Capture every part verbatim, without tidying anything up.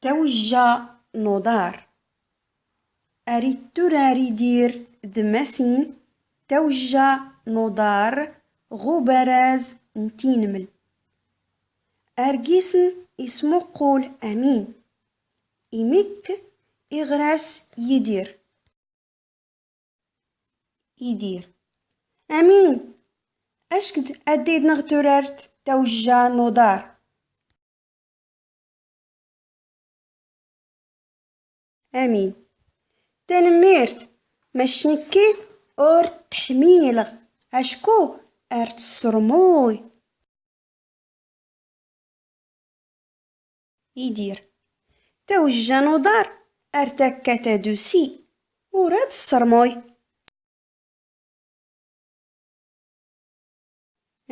Tawjja n uḍar. Ar itturar Idir d Masin tawjja n uḍar ɣ ubaraz n tinml. Ar gis-n ismuqqul Amin. Imikk iɣr-as Yidir. Idir. Amin, ack-d ad id-nɣ turart tawjja n uḍar. Amin. Tanmmirt, mac nkki ur tt-ḥmilɣ acku ar tessrmuy. Idir. Tawjja n uḍar ar takka tadusi, ur ad tessrmuy.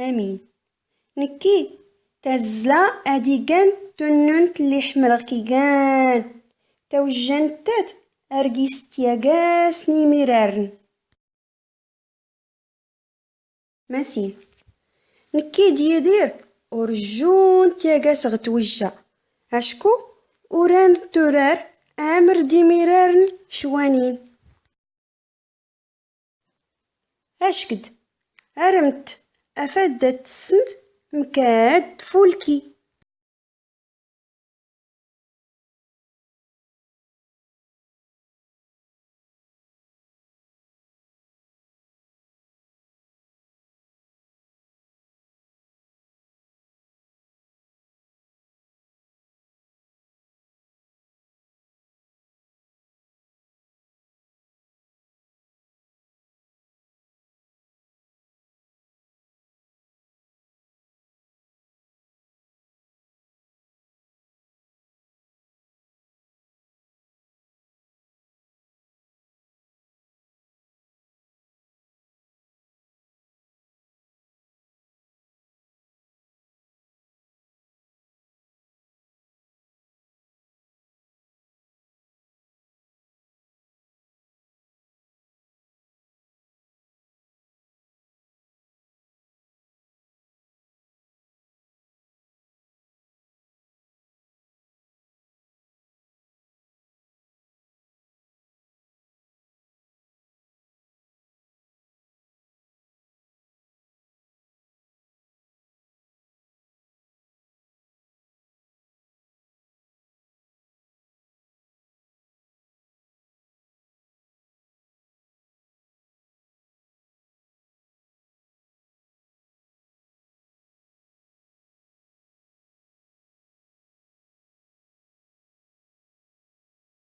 Amin. Nkki, tazzla ad igan tunnunt lli ḥmlɣ-k igan. Tawjja nttat ar gis tyagas n imirarn. Masin. Nkki d Yidir ur jjun tyagas ɣ twjja acku ur ad nturar amr d imirarn cwanin. Ack-d, armt afad ad tssnt mkad tfulki.